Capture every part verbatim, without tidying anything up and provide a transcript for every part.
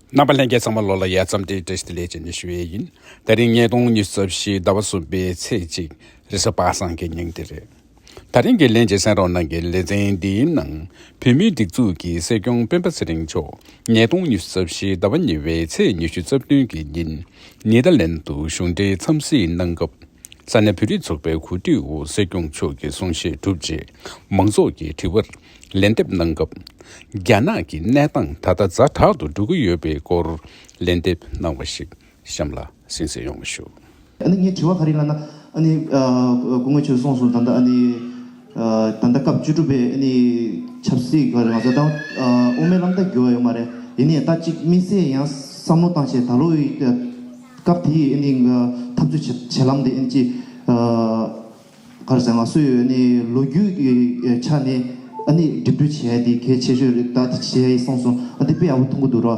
རྣམ་པ་ལྷན་རྒྱས་ཚང་མ་ལོ་ལ་ཡ་འཚམས་འདྲི་བཀྲ་ཤིས་བདེ་ལེགས་ཅེས་ནས་ཞུ་ཡས་ཡིན། ད་རིང་ཉིས་སྟོང་ཉི་ཤུ་རྩ་བཞི་ཟླ་བ་གསུམ་པའི་ཚེས་གཅིག་རེས་གཟའ་པ་སངས་ཀྱི་ཉིན་དེ་རེད། ད་རིང་གི་ལན་གྱི་གསན་རོགས་གནང་གི་ལེ་ཚན་འདིའི་ནང་བོད་མིའི་སྒྲིག་འཛུགས་ཀྱི་སྲིད་སྐྱོང་སྤེན་པ་ཚེ་རིང་མཆོག་ཉིས་སྟོང་ཉི་ཤུ་རྩ་བཞི་ཟླ་བ་གཉིས་པའི་ཚེས་ཉི་ཤུ་རྩ་བདུན་གྱི་ཉིན་ནེ་དར་ལན་དུ་གཞུང་འབྲེལ་འཚམས་གཟིགས་གནང་སྐབས། ས་གནས་བོད་རིགས་ཚོགས་པའི་གོ་སྒྲིག་འོག་སྲིད་སྐྱོང་མཆོག་གིས་གསུང་བཤད་གྲུབ་རྗེས་མང་ཚོགས་ཀྱི་དྲི་བར་ལན་འདེབས་གནང་སྐབས། རྒྱ་ནག་གི་གནས་སྟངས་ད་ལྟ་ཛ་དྲག་ཏུ་འགྲོ་གི་ཡོད་པའི་སྐོར་ལན་འདེབས་གནང་བ་ཞིག་གཤམ་ལ་གསན་གཟིགས་ཡོང་བ་ཞུ། ཨ་ནི་ངའི་དྲི་བ་ག་རེ་ལབ་ན། ཨ་ནི་ཨ་སྐུ་ངོ་མཆོག་གསུངས་སོང་། ད་ལྟ་ཨ་ནི་ཨ་ད་ལྟ་སྐབས་བཅུ་དྲུག་པའི་ཨ་ནི་ཆབ་སྲིད་ཀྱི་ང་ཚོ་ད་ཨ་དབུ་མའི་ལམ་ད་འགྱུར་བ་ཡོད་མ་རེད། ཡིན་ནའི་ད་ཅིག་དམིགས་བསལ་ཡང་བསམ་བློ་བཏང་བྱས་ད་ལོ་ཡི་སྐབས་དེའི་ཨ་ནི་ང་འཐབ་རྩོད་བྱེད་བྱེད་ལམ་དེ་ཨ་ནི་ཅིག་ཨ་ག་རེ་ཟེར། ང་ཚོའི་ཨ་ནི་ལོ་རྒྱུས་ཀྱི་ཆ་ནས་ཨ་ནི་འགྲིམ་འགྲུལ་བྱེད་ཡ་དེ་གལ་ཆེ་ཤོས་རེད། ད་དེ་བྱེད་ཡ་ཡིན་གསུངས་སོང་། ཨ་དེ་དཔེ་ཡག་པོ་མཐོང་གི་འདུག་ར།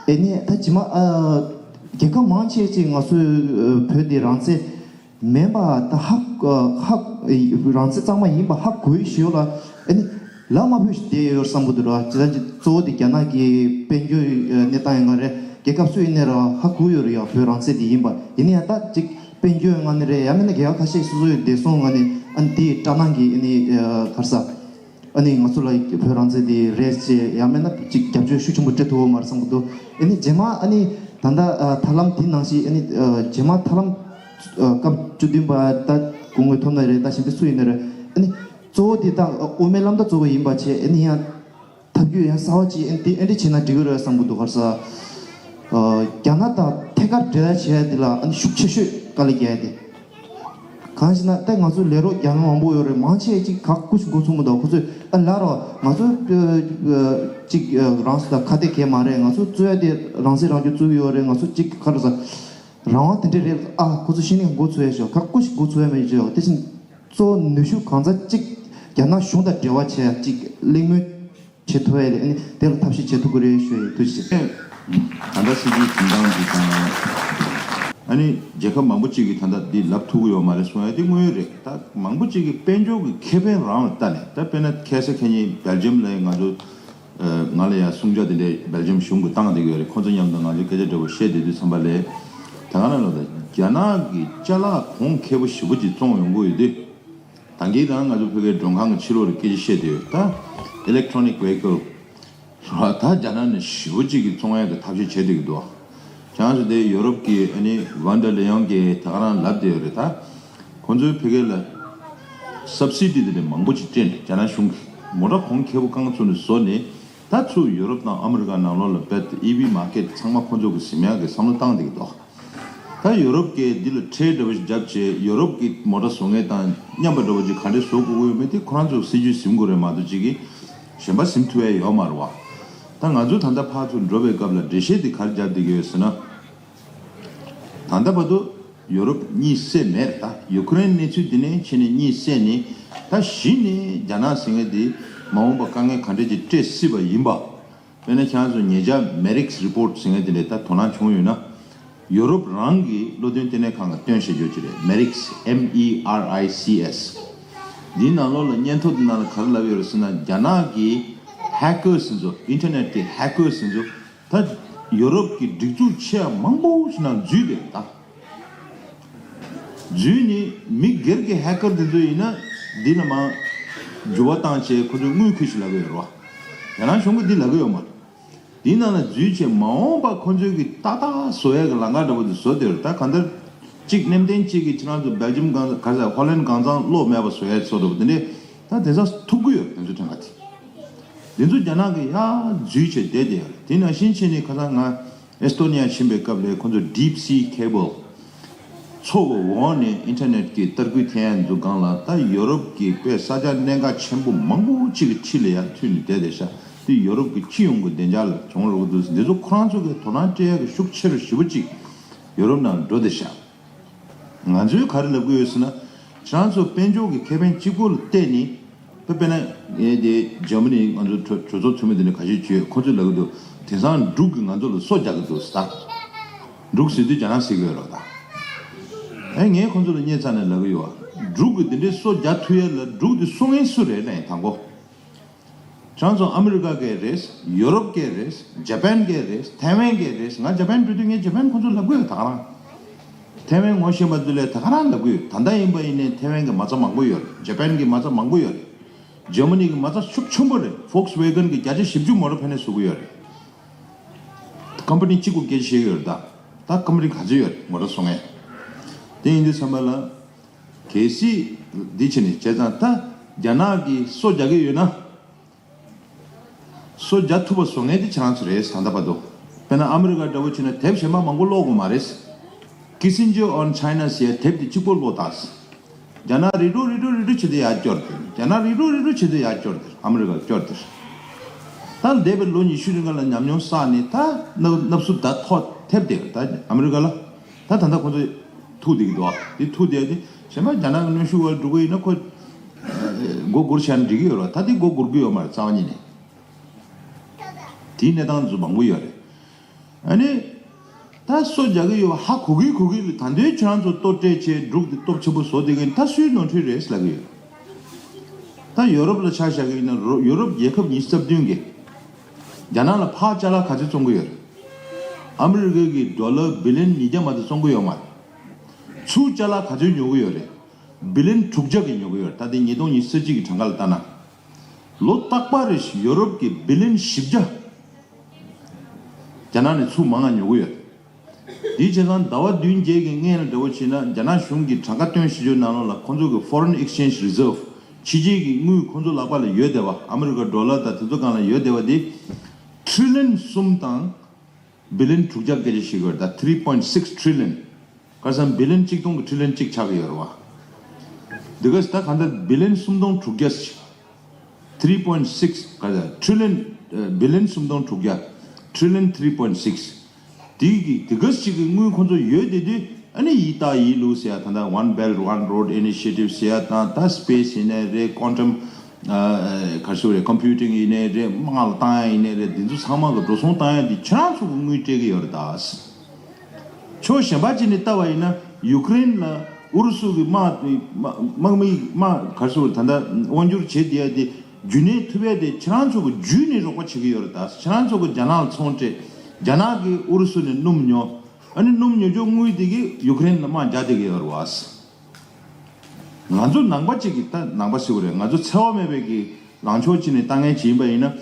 ཨ་ནི་ད་ཇི་མ་ཨ་རྒྱལ་ཁབ་མང་ཆེ་ཅིག་ང་ཚོའི་ཨ་བོད་དེ་རང་བཙན་མིན་པ་ད་ཧ་ཧ་རང་བཙན་གཙང་མ་ཡིན་པ་ཧ་གོ་ཡི་ཞོར་ལ། ཨ་ནི་ལབ་མ་ཕོད་ཞིག་བསྡད་ཡོད་བསམ་གི་འདུག་ར། ཅི་ལྟར་གཙོ་བོ་དེ་རྒྱ་ནག་གི་དཔལ་འབྱོར་གནས་སྟངས་ཡིན་ན་རེད། རྒྱལ་ཁབ་སུ་ཡིན་ནའི་ར་ཧ་གོ་ཡོད་རེད་ཡ། བོད་རང་བཙན་དེ་ཡིན་པ། ཡིན་ནའི་ཡང་ད་ཅིག་དཔལ་འབྱོར་ངང་ནས་རེད། ཡང་མིན་ན་རྒྱལ་ཁབ་ཁ་ཤས་སོ་སོ་ཡི་བདེ་སྲུང་ངང་ནས་ཨ་ནི་དེའི་སྐྲག་སྣང་གིས་ཨ་ནི་ག་རེ་ཟ། ཨ་ནི་ང་ཚོ་ལ་བོད་རང་བཙན་དེ་རེད་ཅེས་ཡང་མིན་ན་ཅིག་རྒྱབ་སྐྱོར་ཤུགས་ཆེན་པོ་སྤྲད་ཐུབ་ཡོད་མ་རེད་བསམ་གི་འདུག་ཨ་ནི་རྗེས་མ་ཨ་ནི་ད་ལྟ་ཨ་ཐབས་ལམ་དེ་ནང་བཞིན་ཨ་ནི་ཨ་རྗེས་མ་ཐབས་ལམ་ཨ་སྐབས་བཅུ་བདུན་པ་ད་སྐུ་ངོ་ཐོབ་ནའི་རེད། ད་གཞན་པ་སུ་ཡིན་ནའི་རེད། ཨ་ནི་གཙོ་བོ་དེ་ད་དབུ་མའི་ལམ་ད་གཙོ་བོ་ཡིན་པ་བྱས། ཨ་ནི་ཡང་ཐབས་བཀོད་ཡང་གསར་བ་ཅིག་ཨ་ནི་དེ་ཨེ་འདྲ་བྱས་ན་འགྲིག་གི་རེད་བསམ་གི་འདུག་ག་རེ་ཟ། ཨ་རྒྱ་ནག་དང་ཐད་ཀར་འབྲེལ་བ་བྱས་ཡ་དེ་ལ་ཨ་ནི་ཤུགས་ཆེ་ཤོས་དཀའ་ལས་རྒྱག་ཡ་དེ། གང་ཞེ་ན་ད་ང་ཚོ་ལས་རོགས་རྒྱ་ནག་མང་པོ་ཡོད་རེད། མང་ཆེ་ཅིག་ག་སྐུ་ཞིག་འགོ་ཚུགས་མི་འདུག་ཁོ་ཚོས་ཨ་ལབ་རོགས། ང་ཚོ་ཨ་ཨ་ཅིག་ཨ་རང་སོ་དང་ཁ་གཏད་གས་མ་རེད། ང་ཚོ་རྩོད་ཡ་དེ་རང་སྲིད་རང་སྐྱོང་རྩོད་ཀྱི་ཡོད་རེད། ང་ཚོ་ཅིག་ག་རེ་ཟ་རང་དབང་དེ་འདྲས་རེད། ཨ་ཁོ་ཚོ་ཤེས་ནས་འགོ་ཚུགས་ཡ་ཞོག་ག་སྐུ་ཞིག་འགོ་ཚུགས་ཡ་མེད་ཅོག་དེ་བཞིན་གཙོ་བོ་ནུས་ཤུགས་གང་ཚ་ཅིག་རྒྱ་ནག་གཞུང་དང་འབྲེལ་བ་བྱས་ཡ་ཅིག་གླེང་མོལ་བྱེད་ཐུབ་ཡ་རེད། ཨ་ནི་དེ་ལ་ཐབས་ཤེས་བྱེད་ཐུབ་ཀྱི་རེད་ཞུ་ཡ་ཡིན། ཐུགས་རྗེ་ཆེ། ད་ལྟ་སྲིད་ཇུས་འཛིན་སྟངས་འདི་དང་། ཨ་ནི་རྒྱལ་ཁབ་མང་པོ་ཅིག་གིས་ད་ལྟ་འདི་ལབ་ཐུབ་ཀྱི་ཡོད་མ་རེད་གསུང་ཡ་དེ་དངོས་ཡོད་རེད། ད་མང་པོ་ཅིག་གིས་དཔལ་འབྱོར་གྱི་ཁེ་ཕན་རང་ལ་ལྟ་ནས། ད་དཔེར་ན་ཁ་སང་ཁ་ཉིན་སྦེལ་ཇམ་ལ་ང་ཚོ་ང་ལ་ཡང་གསུང་བྱ་དེ་འདྲའི་སྦེལ་ཇམ་གཞུང་གིས་བཏང་བསྡད་ཀྱི་ཡོད་རེད། ཁོང་ཚོ་མཉམ་དུ་ང་ཚོས་སྐད་ཆ་འདྲ་པོ་བཤད་བསྡད་དུས་ཙམ་པ་ལ། ད་ག་ནང་ལ་ད་རྒྱ་ནག་གི་ཅ་ལག་གོང་ཁེ་པོ་ཞེ་པོ་ཅིག་བཙོང་ཡོང་གི་ཡོད་དུས། ད་གིན་རང་ང་ཚོ་བོད་སྐད་མགྲོན་ཁང་གི་ཕྱི་ལོགས་ལ་སྐད་ཆ་བཤད་བསྡད་ཡོད། ད་electronic vehicle་ར་ད་རྒྱ་ནག་ནས་ཞེ་པོ་ཅིག་གི་བཙོང་ཡག་གི་ཐབས་ཤེས་བྱེད་བསྡད་ཀྱི་འདུག་ཁྱེད་རང་ཚོ་དེ་ཡོ་རོབ་ཀྱི་ཨ་ནི་ཝན་ཌར་ལེ་ཡོན་གྱིས་ད་ག་རང་ལབ་བསྡད་ཡོད་རེད། ད་ཁོང་ཚོའི་བོད་སྐད་ལ་སབ་སི་ཌི་དེ་འདྲ་མང་པོ་ཅིག་སྤྲད་ནས་རྒྱ་ནག་གཞུང་གིས་མོ་ཊ་གོང་ཁེ་པོ་རྐང་ཚུགས་ནས་བཟོ་ནས། ད་ཚུར་ཡོ་རོབ་དང་ཨ་མི་རི་ཀ་ནང་ལོགས་ལ་རྦད་དེ་ཨི་ཝི་མར་ཀེཊ་ཚང་མ་ཁོང་ཚོ་གིས་ཟིན་ཡག་གི་བསམ་བློ་བཏང་བསྡད་ཀྱི་འདུག་ད་ཡོ་རོབ་ཀྱིས་འདི་ལ་ཁྲལ་འདྲ་བོ་ཞིག་བརྒྱབ་བྱས་ཡོ་རོབ་ཀྱི་མོ་ཊ་བཟོ་མཁན་དང་མཉམ་པ་འདྲ་བོ་ཅིག་ག་འདྲས་བཟོ་དགོས་ཀྱི་ཡོད་མེད་དེ་ཁོ་རང་ཚོ་སྲིད་ཇུས་ཟིན་དགོས་རེད་མ་གཏོགས་ཅིག་གིས་གཞན་པ་ཟིན་ཐུབ་ཡ་ཡོད་མ་རེད་བ། ད་ང་ཚོ་ད་ལྟ་ཕར་ཚུར་འགྲོ་བའི་སྐབས་ལ་འགྲེལ་བཤད་དེ་ག་རེ་བརྒྱབ་བསྡད་ཀྱི་ཡོད་ཟེར་ན། ད་ལྟ་བར་དུ་ཡོ་རོབ་གཉིད་སད་མེད་རེད། ད་ཡུ་ཀེ་རེན་གནས་ཚུལ་འདི་ནས་ཕྱིན་ནས་གཉིད་སད་ནས། ད་གཞི་ནས་རྒྱ་ནག་ཟེར་མཁན་འདི་མ་འོངས་པ་དཀའ་ངལ་ག་འདྲས་ཅིག་སྤྲད་སྲིད་པ་ཡིན་པ། དཔེར་ན་ཁྱེད་རང་ཚོ་ཉེ་ཆར་མེ་རིགས་རི་པོར་ཊི་ཟེར་མཁན་དེ་འདྲས་ད་དོ་སྣང་བྱུང་ཡོད་ན། ཡོ་རོབ་རང་གི་བློ་འདོན་ལྟེ་གནས་ཁང་གིས་བཏོན་བཞག་རྒྱུ་ཅིག་རེད། མེ་རིགས། M E R I C S། འདིའི་ནང་ལོགས་ལ་སྙན་ཐོ་འདི་ནང་ལ་ག་རེ་ལབ་ཡོད་རེད་ཟེར་ན། རྒྱ་ནག་གི་ཧེ་ཀར་སི་ཚོ། ཨིན་ཊར་ནེཊ་གི་ཧེ་ཀར་སི་ཚོ་ད་ཡོ་རོབ་ཀྱི་སྒྲིག་འཛུགས་ཆེ་བ་མང་པོ་ཞིག་ནང་འཛུལ་བསྡད་ཡོད་ད། འཛུལ་ནས་མི་སྒེར་གྱི་ཧེ་ཀར་དེ་ཚོ་ཡིན་ན་འདི་ལ་མར་འགྱུར་བ་བཏང་བྱས་ཁོ་ཚོས་དངུལ་ཁུར་ཞིག་ལབ་ཀྱི་ཡོད་རེད་བ། རྒྱ་ནག་གཞུང་གིས་འདི་ལབ་ཀྱི་ཡོད་མ་རེད། འདི་ནང་ལ་འཛུལ་བྱས་མ་འོངས་པ་ཁོ་ཚོས་ཀྱི་ཏག་ཏག་བཟོ་ཡས་ཀྱི་ལམ་ཁ་འདྲ་པོ་དེ་བཟོ་བསྡད་ཡོད་རེད། ད་གང་ལྟར་གཅིག་ནན་ཏན་གཅིག་གིས་ཁྱེད་རང་ཚོ་སྦེལ་ཇམ་གང་ག་ས་ཧོ་ལན་གང་ཚང་གློག་མེད་པ་བཟོ་ཡས་བཟོ་འདྲ་པོ་དེ་འདྲས་ད་དེང་སང་ཐུག་གི་ཡོད། དེ་ཚོ་ཕྲན་ག་དེ་འདི་ཚོ་རྒྱ་ནག་གིས་ཡར་འཛུལ་བྱས་བསྡད་བསྡད་ཡོད་རེད། དེ་ནང་བཞིན་བྱས་ནས་ཁ་སང་ང་ཨེ་སི་ཏོ་ནི་ཡ་ཕྱིན་པའི་སྐབས་ལ་ཁོ་ཚོ་ཌིབ་སི་ཁེ་བལ་མཚོ་གི་འོག་ནས་ཨིན་ཊར་ནེཊ་གི་ཏར་སྐུད་འཐེན་ཡ་འཛུགས་སྒང་ལ། ད་ཡོ་རོབ་ཀྱི་དཔེ་ས་ཆ་གནད་འགག་ཆེན་པོ་མང་པོ་ཅིག་གི་འཁྲིས་ལ་ཡར་མཐུད་ནས་བསྡད་བསྡད་ཤག་དེ་ཡོ་རོབ་ཀྱི་སྤྱི་ཡོངས་ཀྱི་བདེ་འཇགས་ལ་གྱོང་རག་གི་འདུག་འདི་ཚོ་ཁོ་རང་ཚོ་གིས་དོ་སྣང་སྤྲད་ཡ་གི་ཤུགས་ཆེ་རུ་ཞེ་པོ་ཅིག་ཡོ་རོབ་ནང་འགྲོ་བསྡད་ཤག་ང་ཚོས་ག་རེ་ལབ་ཀྱི་ཡོད་ཟེར་ན། ཁྱེད་རང་ཚོ་དཔལ་འབྱོར་གྱི་ཁེ་ཕན་གཅིག་པོ་ལ་བལྟས་ནས། ད་དཔེར་ན་ངས་དེ་འཇར་མ་ནི་ང་ཚོ་གྲོས་གྲོས་ཚོགས་འཐུས་མི་དེ་འདྲ་ཁ་ཤས་བྱོས། ཁོ་ཚོས་ལབ་ཀྱི་འདུག་དེང་སང་འབྲུག་གིས་ང་ཚོ་ལ་སོ་རྒྱག་གི་འདུག་ཟེར། ད་འབྲུག་ཟེར་དུས་རྒྱ་ནག་ཟེར་གྱི་ཡོད་རེད་ད། ཨེ་ངས་ཁོ་ཚོ་ལ་སྙན་ཚ་ནས་ལབ་ཀྱི་ཡོད། འབྲུག་གིས་དེ་འདྲའི་སོ་རྒྱག་ཐུབ་ཡ་ལ་འབྲུག་དེ་སོ་མཁན་སུ་རེད་ན་ཡིན་དང་པོ། ཁྱེད་རང་ཚོ་ཨ་མི་རི་ཀ་གས་རེད། ཡོ་རོབ་གས་རེད། ཇ་པན་གས་རེད། ཐའེ་ཝན་གས་རེད། ང་ཇ་པན་འགྲོ་དུས་ངས་ཇ་པན་ཁོང་ཚོ་ལབ་གི་ཡོད། ད་ག་རང་ཐའེ་ཝན་ངོ་ཤེས་པ་འདི་ལས་ད་ག་རང་ལབ་གི་ཡོད། ད་ལྟ་ཡིན་པ་ཡིན་ནའི་ཐའེ་ཝན་གི་མ་རྩ་མང་པོ་ཡོད་རེད། ཇ་པན་གི་མ་རྩ་མང་པོ་ཡོད་རེད། ཇར་མ་ནི་གི་མ་རྩ་ཤུགས་ཆེན་པོ་རེད། ཕོགས་ཝེ་གན་གི་བརྒྱ་ཆ་བཞི་བཅུ་མོ་ཊ་ཕ་ནས་བཟོ་གི་ཡོད་རེད། ཀམ་པ་ནི་གཅིག་པོ་སྐད་ཆ་བཤད་ཀྱི་ཡོད་རེད། ད་ད་ཀམ་པ་ནི་ག་ཚོད་ཡོད་རེད་མོ་ཊ་བཟོ་མཁན། དེ་ཡིན་དུས་ཙམ་པ་ལ། གལ་སྲིད་འདི་བྱས་ནས་བྱས་ཙང་ད་རྒྱ་ནག་གིས་སོ་རྒྱག་གི་ཡོད་ན། སོ་རྒྱག་ཐུབ་པ་བཟོ་མཁན་དེ་ཁྱེད་རང་ཚོ་རེད། ད་ལྟ་བར་དུ། དཔེར་ན་ཨ་མི་རི་ཀ་འདྲ་བོ་བྱས་ན་དེབ་གཞན་པ་མང་པོ་ཀློག་དགོས་མ་རེད། Kissinger on China ཟེར་ཡ་དེབ་དེ་གཅིག་པོ་ཀློག་དང་། རྒྱ་ནག་རི་ཀྲོ་རི་ཀྲོ་རི་ཀྲོ་བྱེད་དུ་ཡར་སྐྱོར་དེ། རྒྱ་ནག་རི་ཀྲོ་རི་ཀྲོ་བྱེད་དུ་ཡར་སྐྱོར་དེ། ཨ་མི་རི་ཀ་སྐྱོར་དེ། ད་འདས་པའི་ལོ་ཉི་ཤུ་རིང་ག་ལ་ཉམས་མྱོང་བསགས་ནས་ད་ནབ་ནབ་སུབ་ད་ཐོག་ཐེབས་དེ། ད་ཨ་མི་རི་ཀ་ལ་ད་ད་ལྟ་ཁོང་ཚོ་ཐུག་བསྡད་ཀྱི་འདུག་དེ་ཐུག་བསྡད་དེ་གཞན་པ་རྒྱ་ནག་གི་གནོན་ཤུགས་བར་འགྲོ་གི་ཡིན་ན་ཁོ་མགོ་སྒུར་བྱས་ན་འགྲིག་གི་ཡོད་རེད། ད་དེ་མགོ་སྒུར་གི་ཡོད་མ་རེད། རྩ་བ་ཉིད་ནས། དེའི་གནས་སྟངས་ཚོ་མང་པོ་ཡོད་རེད། ཨ་ནི། ད་སོ་རྒྱག་གི་ཡོད་པ་ཧ་གོ་གི་གོ་གི་རེད། ད་དུང་ཁྱོད་རང་ཚོ་ལྟོ་སྤྲད་བྱས་འབྲུག་དེ་སྟོབས་ཆེན་པོ་བཟོ་བསྡད་མཁན་ད་སུའི་ནོར་འཁྲུལ་རེད་ལབ་གི་ཡོད། ད་ཡོ་རོབ་ལ་ཆ་བཞག་གི་ཡིན་ན་རོ་ཡོ་རོབ་རྒྱལ་ཁབ་ཉི་ཤུ་རྩ་བདུན་གིས་རྒྱ་ནག་ལ་ཕག་ཅ་ལག་ག་ཚོད་བཙོང་གི་ཡོད་རེད། ཨ་མི་རི་ཀ་གིས་ཌོ་ལར་བི་ལི་ཡོན་ཉིས་བརྒྱ་མ་གཏོགས་བཙོང་གི་ཡོད་མ་རེད། ཚུར་ཅ་ལག་ག་ཚོད་ཉོ་གི་ཡོད་རེད། བི་ལི་ཡོན་དྲུག་བརྒྱ་གིས་ཉོ་གི་ཡོད་རེད། ད་དེ་ཉིས་སྟོང་ཉི་ཤུ་རྩ་གཅིག་གི་གྲངས་ཀ་ལ་ལྟ་ན། ལོ་རྟག་པར་རེ་བཞིན་ཡོ་རོབ་ཀྱི་བི་ལི་ཡོན་བཞི་བརྒྱ། རྒྱ་ནག་ནས་ཚུར་མང་ང་ཉོ་གི་ཡོད། དེའི་བྱས་ཙང་ཟླ་བ་བདུན་བརྒྱད་ཀྱི་སྔོན་ལ་འདྲ་བོ་བྱས་ན་རྒྱ་ནག་གཞུང་གིས་གྲངས་ཀ་བཏོན་བཞག་རྒྱུའི་ནང་ལོགས་ལ་ཁོང་ཚོ་གི་foreign exchange reserve ཕྱི་རྒྱལ་གྱི་དངུལ་ཁོང་ཚོ་ལག་པ་ལ་ཡོད་བསྡད་པ། ཨ་མི་རི་ཀ་ཌོ་ལར་དང་དེ་ཚོ་སྒང་ལ་ཡོད་བསྡད་པ་དེ་ཊི་རི་ལི་ཡོན་གསུམ་དང་བི་ལི་ཡོན་དྲུག་བརྒྱ་སྐད་ཆ་བཤད་ཀྱི་ཡོད་རེད། ད་three point six trillion། ཁ་སང་བི་ལི་ཡོན་གཅིག་སྟོང་གི་ཊི་རི་ལི་ཡོན་གཅིག་ཆགས་ཀྱི་ཡོད་རེད་བ། འདི་ག་ད་གང་ལྟར་བི་ལི་ཡོན་སུམ་སྟོང་དྲུག་བརྒྱ་ཞིག three point six ག་ད་ཊི་རི་ལི་ཡོན། བི་ལི་ཡོན་སུམ་སྟོང་དྲུག་བརྒྱ། ཊི་རི་ལི་ཡོན་three point six། དེ་གི་དེ་ག་ཞིག་གི་དངུལ་ཁོང་ཚོ་ཡོད་དེ་དུས་ཨ་ནི་ཡི་ཏ་ཡི་ལུ་ཟེར་ཡ་ད་ལྟ་One Belt One Road Initiative ཟེར་ཡ་དང་ད་སི་པེ་སི་ཡིན་ནའི་རེད། ཀོན་ཊམ་ག་རེ་ཟེར་རེད། ཀམ་པུ་ཊིང་ཡིན་ནའི་རེད། དམག་ལ་བཏང་ཡ་ཡིན་ནའི་རེད། འདི་ཚོ་ཚང་མ་གི་འགྲོ་སོང་བཏང་ཡ་འདི་ཁྱེད་རང་ཚོ་གི་དངུལ་སྤྲད་གི་ཡོད་རེད་ད། ཕྱོགས་གཞན་པ་ཅིག་ནས་ལྟ་བ་ཡིན་ན་ཡུ་ཀེ་རེན་ལ་ཨུ་རུ་སུ་གི་དམག་དམག་མི་དམག་ག་རེ་ཟེར་ད་ལྟ་དབང་བསྒྱུར་བྱེད་བསྡད་ཡ་དེ་རྒྱུན་གནས་ཐུབ་ཡ་དེ་ཁྱེད་རང་ཚོ་གི་རྒྱུན་ནས་རོགས་པ་བྱེད་ཀྱི་ཡོད་རེད་ད། ཁྱེད་རང་ཚོ་གི་རྒྱ་ནག་ལ་ཚོང་སྤྲད། རྒྱ་ནག་གིས་ཨུ་རུ་སུ་ནས་སྣུམ་ཉོ། ཨ་ནི་སྣུམ་ཉོ་ཆོག་དངུལ་དེ་གིས་ཡུ་ཀེ་རེན་ལ་དམག་རྒྱག་བསྡད་ཀྱི་ཡོད་རེད་བ། ང་ཚོ་ནང་པ་གཅིག་གིས་ད་ནང་པ་ཟེར་དགོས་རེད། ང་ཚོ་འཚེ་བ་མེད་པའི་གི་ལངས་ཕྱོགས་གཅིག་ནས་ལྟ་མཁན་ཅིག་ཡིན་པ་ཡིན་ན།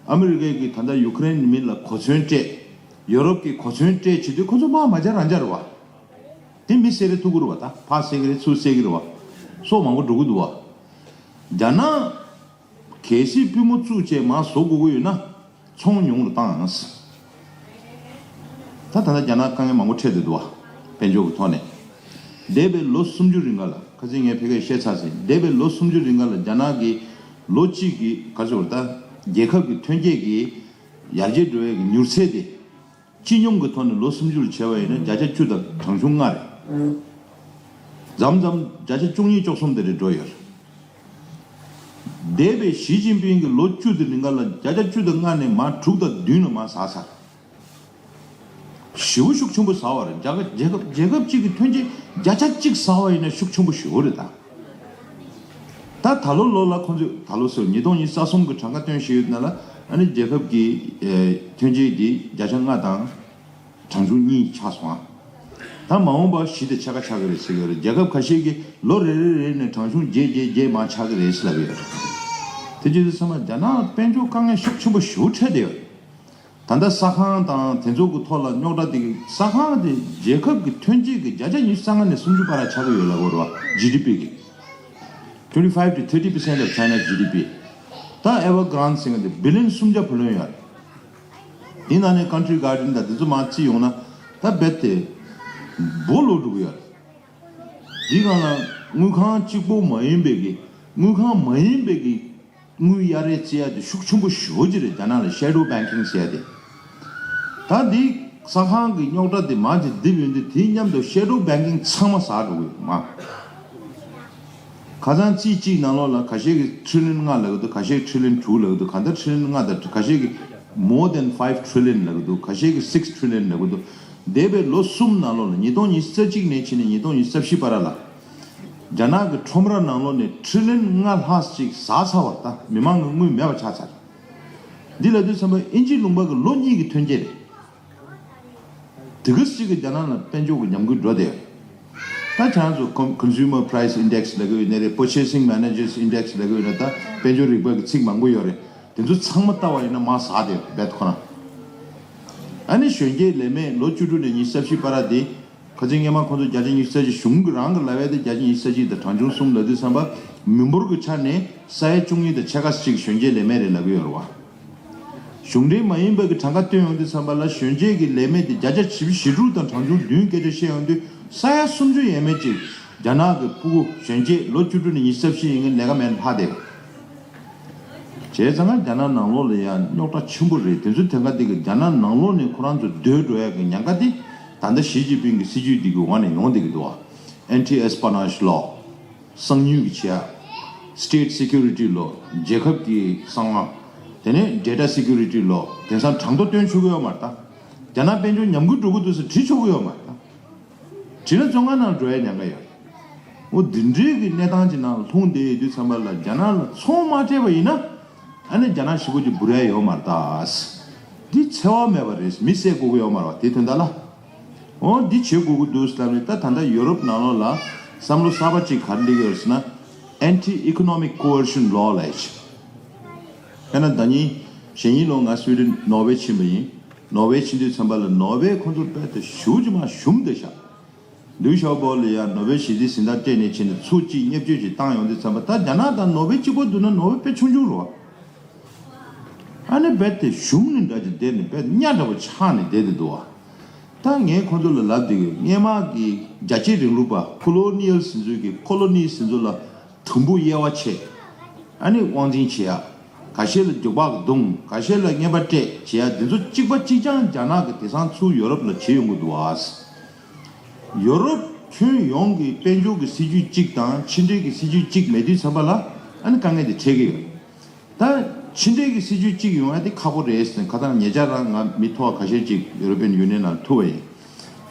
ཨ་མི་རི་ཀའི་གི་ད་ལྟ་ཡུ་ཀེ་རེན་མི་ལ་གོ་མཚོན་སྤྲད། ཡོ་རོབ་ཀྱི་གོ་མཚོན་སྤྲད་བྱེད་དུས་ཁོ་ཚོ་དམག་མ་རྒྱག་རང་རྒྱག་རེད་བ། དེ་མི་བསད་རེ་ཐུག་གི་རེད་བ། ད་ཕར་བསད་ཀྱི་རེད་ཚུར་བསད་ཀྱི་རེད་བ། སྲོག་མང་པོ་འགྲོ་གི་འདུག་བ། རྒྱ་ནག་གལ་སྲིད་པུས་མོ་བཙུགས་བྱས་མར་བཟོ་དགོས་ཀྱི་ཡོད་ན། ཚོང་ཉུང་རུ་བཏང་། ད་ད་ལྟ་རྒྱ་ནག་དཀའ་ངལ་མང་པོ་འཕྲད་བསྡད་འདུག་བ། དཔལ་འབྱོར་གྱི་ཐོག་ནས། འདས་པའི་ལོ་སུམ་ཅུ་རིང་ག་ལ་ཁ་སང་ངས་ཕ་གིར་བཤད་ཚར་ཟིན། འདས་པའི་ལོ་སུམ་ཅུ་རིང་ག་ལ་རྒྱ་ནག་གིས་ལོ་གཅིག་གི་ག་ཚོད་ད་རྒྱལ་ཁབ་ཀྱི་ཐོན་སྐྱེད་ཀྱི་ཡར་རྒྱས་འགྲོ་བའི་མྱུར་ཚད་དེ་སྤྱི་ཡོངས་ཀྱི་ཐོག་ནས་ལོ་སུམ་ཅུ་ལ་བྱས་པ་ཡིན་ན་བརྒྱ་ཆ་བཅུ་དང་གྲངས་ཆུང་ལྔ་རེད། མཚམས་མཚམས་བརྒྱ་ཆ་བཅུ་གཉིས་བཅུ་གསུམ་དེ་རེ་འགྲོ་ཡོད་རེད། འདས་པའི་ཞི་ཅིན་ཕིང་གི་ལོ་བཅུ་དེ་རིང་ག་ལ་བརྒྱ་ཆ་བཅུ་དང་ལྔ་ནས་མར་དྲུག་དང་བདུན་ལ་མར་ཟག་ཚར། ཞེ་པོ་ཤུགས་ཆེན་པོ་ཟག་པ་རེད། རྒྱལ་ཁབ་རྒྱལ་ཁབ་རྒྱལ་ཁབ་གཅིག་གི་ཐོན་སྐྱེད་བརྒྱ་ཆ་གཅིག་ཟག་པ་ཡིན་ན་ཤུགས་ཆེན་པོ་ཞེ་པོ་རེད་ད། ད་ད་ལོ་ལོ་ལ་ཁོང་ཚོས་ད་ལོ་ཟེར་ཉིས་སྟོང་ཉི་ཤུ་རྩ་གསུམ་གི་གྲངས་ཀ་བཏོན་བཞག་ཡོད་ན་ལ་ཨ་ནི་རྒྱལ་ཁབ་ཀྱི་ཐོན་སྐྱེད་འདི་བརྒྱ་ཆ་ལྔ་དང་གྲངས་ཆུང་གཉིས་ཆགས་སོང་ཨ། ད་མ་འོངས་པ་བཞི་དང་ཕྱེད་ཀ་ཆགས་ཀྱི་རེད་ཟེར་གྱི་ཡོད་རེད། རྒྱལ་ཁབ་ཁ་ཤས་ཀྱིས་ལོ་རེ་རེ་རེ་ནས་གྲངས་ཆུང་བརྒྱད་བརྒྱད་བརྒྱད་མར་ཆགས་ཀྱི་རེད་ཟེར་ལབ་ཀྱི་ཡོད་རེད། དེ་བྱས་དུས་ཚང་མ་རྒྱ་ནག་དཔལ་འབྱོར་དཀའ་ངལ་ཤུགས་ཆེན་པོ་ཞེ་པོ་འཕྲད་བསྡད་ཡོད་རེད། ད་ལྟ་ས་ཁང་དང་དེ་ཚོ་གི་ཐོག་ལ་རྙོག་དྲ་དེ་གི་ས་ཁང་དེ་རྒྱལ་ཁབ་ཀྱི་ཐོན་སྐྱེད་ཀྱི་བརྒྱ་ཆ་ཉི་ཤུ་རྩ་ལྔ་ནས་སུམ་ཅུ་བར་ཆགས་ཀྱི་ཡོད་ལབ་དགོས་རེད་བ། ཇི་ཌི་པི་གི། twenty five to thirty percent of China's G D P། ད་Evergrande ཟེར་མཁན་དེ་བི་ལི་ཡོན་སུམ་བརྒྱ་བུ་ལོན་ཡོད་རེད། དེ་ནང་ནས་Country Garden དང་དེ་ཚོ་མར་བརྩིས་ཡོང་ན་ད་རྦད་དེ་སྦོ་ལོག་འགྲོ་གི་ཡོད་རེད། འདི་སྒང་ལ་དངུལ་ཁང་གཅིག་པོ་མ་ཡིན་པའི་གི་དངུལ་ཁང་མ་ཡིན་པའི་གི་དངུལ་གཡར་རེས་བྱེད་ཡ་དེ་ཤུགས་ཆེན་པོ་ཞེ་པོ་ཅིག་རེད། རྒྱ་ནག་ལ་shadow banking ཟེར་ཡ་དེ། ད་འདི་ས་ཁང་གི་རྙོག་དྲ་དེ་མར་ཅིག་རྡིབ་ཡོང་དུས་དེའི་མཉམ་དུ་shadow banking ཚང་མ་ཟག་འགྲོ་གི་ཡོད་མ། ཁ་སང་རྩིས་གཅིག་ནང་ལོགས་ལ་ཁ་ཤས་ཀྱིས་ཊི་རི་ལི་ཡོན་ལྔ་ལབ་ཀྱི་འདུག་ཁ་ཤས་ཀྱིས་ཊི་རི་ལི་ཡོན་དྲུག་ལབ་ཀྱི་འདུག་གང་ལྟར་ཊི་རི་ལི་ཡོན་ལྔ་དང་ཁ་ཤས་ཀྱིས་more than five trillion ལབ་ཀྱི་འདུག་ཁ་ཤས་ཀྱིས་six trillion ལབ་ཀྱི་འདུག་འདས་པའི་ལོ་གསུམ་ནང་ལོགས་ལ་ཉིས་སྟོང་ཉི་ཤུ་རྩ་གཅིག་ནས་ཕྱིན་ནས་ཉིས་སྟོང་ཉི་ཤུ་རྩ་བཞི་བར་ལ། རྒྱ་ནག་གི་ཁྲོམ་ར་ནང་ལོགས་ནས་ཊི་རི་ལི་ཡོན་ལྔ་ལྷག་ཅིག་ཟག་ཚར་བ་ད་མི་མང་གི་དངུལ་མེད་པ་ཆགས་ཚར། འདི་ལ་དུས་ཙམ་པ་ཨིན་ཇི་ལུང་པ་གི་ལོ་གཉིས་ཀྱི་ཐོན་སྐྱེད་རེད། དེ་ག་ཅིག་གི་རྒྱ་ནག་ལ་དཔལ་འབྱོར་གྱི་ཉམས་རྒུད་འགྲོ་བསྡད་ཡོད་རེད། ད་ཁྱེད་རང་ཚོ་Con- Consumer Price Index ལབ་ཀྱི་ཡོད་ནའི་རེད། Purchasing Managers Index ལབ་ཀྱི་ཡོད་ན། ད་དཔལ་འབྱོར་རིག་པ་གི་ཚིག་མང་པོ་ཡོད་རེད། དེ་ཚོ་ཚང་མ་ལྟ་བ་ཡིན་ན་མར་ཟག་བསྡད་ཡོད་རེད་རྦད་ཁོ་རང་། ཨ་ནི་གཞོན་སྐྱེས་ལས་མེད་ལོ་བཅུ་དྲུག་ནས་ཉི་ཤུ་རྩ་བཞི་བར་དེ། ཁ་སང་སྔོན་མ་ཁོང་ཚོ་བརྒྱ་ཆ་ཉི་ཤུ་རྩ་གཅིག་གཞུང་གི་རང་གི་ལབ་ཡ་དེ་བརྒྱ་ཆ་ཉི་ཤུ་རྩ་གཅིག་དང་གྲངས་ཆུང་གསུམ་ལབ་དུས་ཙམ་པ། མི་འབོར་གྱི་ཆ་ནས་ས་ཡ་བཅུ་གཉིས་དང་ཕྱེད་ཀ་ཅིག་གཞོན་སྐྱེས་ལས་མེད་རེད་ལབ་ཀྱི་ཡོད་རེད་བ། གཞུང་འབྲེལ་མ་ཡིན་པ་གི་གྲངས་ཀ་བཏོན་ཡོང་དུས་ཙམ་པ་ལ་གཞོན་སྐྱེས་ཀྱི་ལས་མེད་དེ་བརྒྱ་ཆ་བཞི་བཅུ་ཞེ་དྲུག་དང་གྲངས་ཆུང་བདུན་སྐད་ཆ་བཤད་ཡོང་དུས། ས་ཡ་སུམ་ཅུ་ཡས་མས་ཅིག་རྒྱ་ནག་གི་ཕྲུ་གུ་གཞོན་སྐྱེས་ལོ་བཅུ་དྲུག་ནས་ཉི་ཤུ་རྩ་བཞི་ཡིན་མཁན་ལས་ཀ་མེད་ལྷག་བསྡད་ཡོད། བྱས་ཙང་ང་རྒྱ་ནག་ནང་ལོགས་ལ་ཡང་རྙོག་དྲ་ཆེན་པོ་རེད། དེ་ཚོ་དེ་ག་དེ་གི་རྒྱ་ནག་ནང་ལོགས་ནས་ཁོ་རང་ཚོ་སྡོད་འགྲོ་ཡ་གི་ཉེན་ཁ་དེ་ད་ལྟ་ཞི་ཅིན་ཕིང་གི་སྲིད་ཇུས་འདི་གི་འོག་ནས་ཡོང་བསྡད་ཀྱི་འདུག་བ། Anti-Espionage Law། གསང་ཉུལ་གྱི་བྱེད་ཡ། State Security Law། རྒྱལ་ཁབ་ཀྱི་གསང་བ། དེ་ནས་Data Security Law། དེང་སང་གྲངས་ཐོ་སྟོན་ཆོག་གི་ཡོད་མ་རེད་ད། རྒྱ་ནག་དཔལ་འབྱོར་ཉམས་རྒུད་འགྲོ་གི་འདུག་ཟེར་བྲིས་ཆོག་གི་ཡོད་མ་རེད་ད། བྲིས་ན་བཙོན་ཁང་ནང་འགྲོ་ཡ་ཉེན་ཁ་ཡོད། འོ་འདི་འདྲའི་གི་གནས་སྟངས་ཀྱི་ནང་ལ་ལྷུང་བསྡད་ཡོད་དུས་ཙམ་པ་ལ་རྒྱ་ནག་ལ་ཚོང་མ་སྤྲད་པ་ཡིན་ན། ཨ་ནི་རྒྱ་ནག་ཞེ་པོ་ཅིག་འབུར་ཡ་ཡོད་མ་རེད་ད། འདི་འཚེ་བ་མེད་པ་རེད། མི་བསད་དགོས་ཀྱི་ཡོད་མ་རེད་བ། དེ་དོན་དག་ལ། འོ་འདི་བྱེད་དགོས་ཀྱི་འདུག་ཟེར་ནས། ད་ད་ལྟ་ཡོ་རོབ་ནང་ལོགས་ལ་བསམ་བློ་གསར་པ་ཅིག་ག་རེ་སླེབས་ཡོད་ཟེར་ན། Anti-Economic Coercion Law ལབ་ཡ་ཅིག་དཔེར་ན་ཟླ་ཉིན་གཞེས་ཉིན་ལོ་ང་སུའི་ཌེན་ནོར་ཝེ་ཕྱིན་པ་ཡིན། ནོར་ཝེ་ཕྱིན་དུས་ཙམ་པ་ལ་ནོར་ཝེ་ཁོང་ཚོ་རྦད་དེ་ཞེ་པོ་ཅིག་མར་ཞུམ་བསྡད་ཤག་ལུའི་ཤའོ་པོ་ལ་ཡང་ནོ་བེལ་ཞི་བདེའི་གཟེངས་རྟགས་སྤྲད་ནས་བྱས་ནས་ཚུར་གཅིག་བརྙས་བཅོས་ཅིག་བཏང་ཡོང་དུས་ཙམ་པ། ད་རྒྱ་ནག་དང་ནོ་བེལ་གཅིག་པོ་བསྡུར་ན་ནོ་བེལ་དཔེ་ཆུང་ཆུང་རེད་བ། ཨ་ནི་རྦད་དེ་ཞུམ་ནས་འདྲ་ཅིག་བསྡད་ནས་རྦད་དེ་གཉའ་འདྲ་པོ་ཆགས་ནས་བསྡད་དེ་འདུག་བ། ད་ངས་ཁོང་ཚོ་ལ་ལབ་བསྡད་ཡོད། སྔོན་མ་གི་རྒྱ་ཆེའི་རིང་ལུགས་པ་ཁོ་ལོ་ནི་ཡལ་ཟེར་ཚོ་གི་ཁོ་ལོ་ནི་ཟེར་ཚོ་ལ་དུམ་བུ་དབྱེ་བ་ཕྱེ། ཨ་ནི་དབང་འཛིན་བྱེད་ཡ། ཁ་ཤས་ལ་རྒྱུག་པ་རྡུང་། ཁ་ཤས་ལ་རྔན་པ་སྤྲད་བྱེད་ཡ། འདི་ཚོ་གཅིག་པ་གཅིག་རྐྱང་རྒྱ་ནག་གི་དེང་སང་ཚུར་ཡོ་རོབ་ལ་བྱེད་ཡོང་གི་འདུག་བ། ཡོ་རོབ་ཁྱོན་ཡོངས་ཀྱི་དཔལ་འབྱོར་གྱི་སྲིད་ཇུས་གཅིག་དང་ཕྱི་འབྲེལ་གྱི་སྲིད་ཇུས་གཅིག་མེད་དུས་ཙམ་པ་ལ། ཨ་ནི་དཀའ་ངལ་དེ་འཕྲད་ཀྱི་ཡོད། ད་ཕྱི་འབྲེལ་གྱི་སྲིད་ཇུས་གཅིག་ཡོང་ཡ་དེ་ཁག་པོ་རེད་ཟེར་ནས། ཁ་སང་ཉེ་ཆར་རང་ང་མི་ཐོག་ཁ་ཤས་ཅིག་ཡུ་རོ་པི་ཡན་ཡུ་ནི་ཡན་ནང་ཐུག་པ་ཡིན།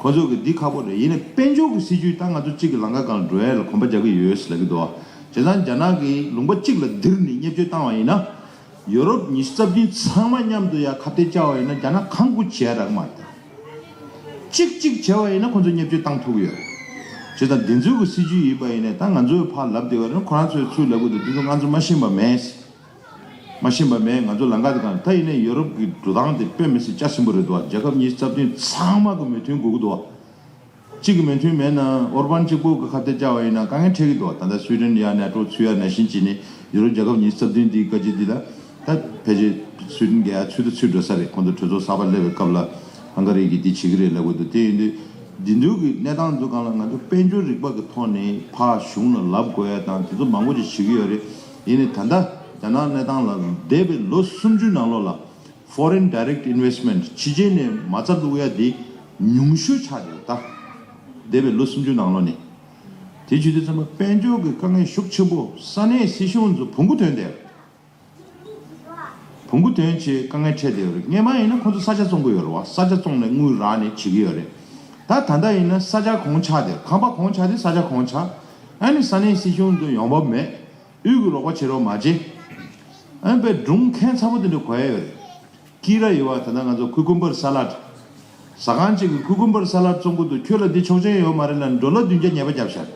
ཁོ་ཚོ་གིས་འདི་ཁག་པོ་རེད། ཡིན་ནའི་དཔལ་འབྱོར་གྱི་སྲིད་ཇུས་ད་ང་ཚོ་གཅིག་གི་ལམ་ཁ་སྒང་ལ་འགྲོ་ཡ་ལ་གོམ་པ་རྒྱག་གི་ཡོད་ཟེར་ལབ་ཀྱི་འདུག་བ། བྱས་ཙང་རྒྱ་ནག་གིས་ལུང་པ་གཅིག་ལ་ལྡིར་ནས་བརྙས་བཅོས་བཏང་བ་ཡིན་ན། ཡོ་རོབ་ཉི་ཤུ་རྩ་བདུན་ཚང་མ་མཉམ་དུ་ཡ་ཁ་གཏད་བཅག་པ་ཡིན་ན། རྒྱ་ནག་གང་དགོས་བྱེད་ཡ་རག་མ་རེད། གཅིག་གཅིག་བྱས་པ་ཡིན་ན་ཁོ་ཚོ་བརྙས་བཅོས་བཏང་ཐུབ་ཀྱི་ཡོད། བྱས་ཙང་འདི་ཚོའི་གི་སྲིད་ཇུས་ཡིན་པ་ཡིན་ནའི། ད་ང་ཚོས་ཕར་ལབ་བསྡད་པ་རེད། ཁོ་རང་ཚོས་ཚུར་ལབ་གི་འདུག་འདི་ཚོ་ང་ཚོ་མ་ཤེས་པ་མེད། མ་ཤེས་པ་མེད། ང་ཚོ་ལམ་ཁ་དེ་གང་། ད་ཡིན་ནའི་ཡོ་རོབ་ཀྱི་འགྲོ་སྟངས་དེ་དཔེ་མི་སྲིད་རྒྱ་ཆེན་པོ་རེད་འདུག་བ། རྒྱལ་ཁབ་ཉི་ཤུ་རྩ་བདུན་ཚང་མ་གི་མོས་མཐུན་དགོས་ཀྱི་འདུག་བ། གཅིག་གི་མོས་མཐུན་མེད་ན། ཨོར་བན་གཅིག་པོ་གི་ཁ་གཏད་བཅག་པ་ཡིན་ན་དཀའ་ངལ་འཕྲད་ཀྱི་འདུག་བ། ད་ལྟ་སུའི་ཌེན་ཡ་ནེ་ཊོ་ཚུད་ཡ་ནང་བཞིན་བྱས་ནས། ཡུ་རོབ་རྒྱལ་ཁབ་ཉི་ཤུ་རྩ་བདུན་འདིའི་བཀའ་སྤྱི་འདི་ལ། ད་ཕལ་ཆེར་སུའི་ཌེན་གྱི་ཡ་ཚུད་ད་ཚུད་འགྲོ་ས་རེད། ཁོང་ཚོ་གྲོས་ཚོགས་གསར་པ་སླེབས་པའི་སྐབས་ལ་ཧང་ག་རི་གིས་འདི་བྱེད་ཀྱི་རེད་ལབ་གི་འདུག་དེ་ཡིན་དུས་འདི་འདུག་གི་གནས་སྟངས་ཚོ་སྒང་ལ་ང་ཚོ་དཔལ་འབྱོར་རིག་པ་གི་ཐོག་ནས་ཕར་གཞུང་ལ་ལབ་དགོས་ཡ་དང་། དེ་ཚོ་མང་པོ་ཅིག་བྱེད་ཀྱི་ཡོད་རེད། ཡིན་ནའི་ད་ལྟ་རྒྱ་ནག་གནས་སྟངས་ལ་འདས་པའི་ལོ་སུམ་ཅུ་ནང་ལོགས་ལ། Foreign Direct Investment ཕྱི་རྒྱལ་ནས་མ་རྩ་བླུག་ཡ་དེ་ཉུང་ཤོས་ཆགས་བསྡད་ཡོད་ད། འདས་པའི་ལོ་སུམ་ཅུ་ནང་ལོགས་ནས། དེ་བྱེད་དུས་ཙམ་པ་དཔལ་འབྱོར་གྱི་དཀའ་ངལ་ཤུགས་ཆེན་པོ། ས་གནས་སྲིད་གཞུང་ཚོ་བོང་གུ་ཐོན་བསྡད་ཡོད། བོང་གུ་ཐོན་བྱས་དཀའ་ངལ་འཕྲད་བསྡད་ཡོད་རེད། སྔོན་མ་ཡིན་ན་ཁོང་ཚོ་ས་ཆ་བཙོང་གི་ཡོད་རེད་བ། ས་ཆ་བཙོང་ནས་དངུལ་རག་ནས་བྱེད་ཀྱི་ཡོད་རེད། ད་ད་ལྟ་ཡིན་ན་ས་ཆ་གོང་ཆག་དེ། ཁང་པ་གོང་ཆག་དེ། ས་ཆ་གོང་ཆག་ཨ་ནི་ས་གནས་སྲིད་གཞུང་དུ་ཡོང་འབབ་མེད། དབུལ་གྱི་རོགས་པ་བྱེད་རོགས་མ་བྱེད། ཨ་ནི་དཔེ་སྒྲུང་ཁྱད་མཚར་པོ་དེ་འདྲ་གོ་ཡ་ཡོད་རེད། ཀི་ར་ཡོད་བ། ད་ལྟ་ང་ཚོ་ཁུ་ཀུམ་བར་ས་ལཱད། ཟ་ཁང་གཅིག་གི་ཁུ་ཀུམ་བར་ས་ལཱད་བཙོང་གི་འདུག་ཁྱོད་ལ་འདི་ཆོག་མཆན་ཡོད་མ་རེད་ལབ་ནས་ཌོ་ལར་བདུན་བརྒྱ་ཉེས་པ་བརྒྱབ་ཤག་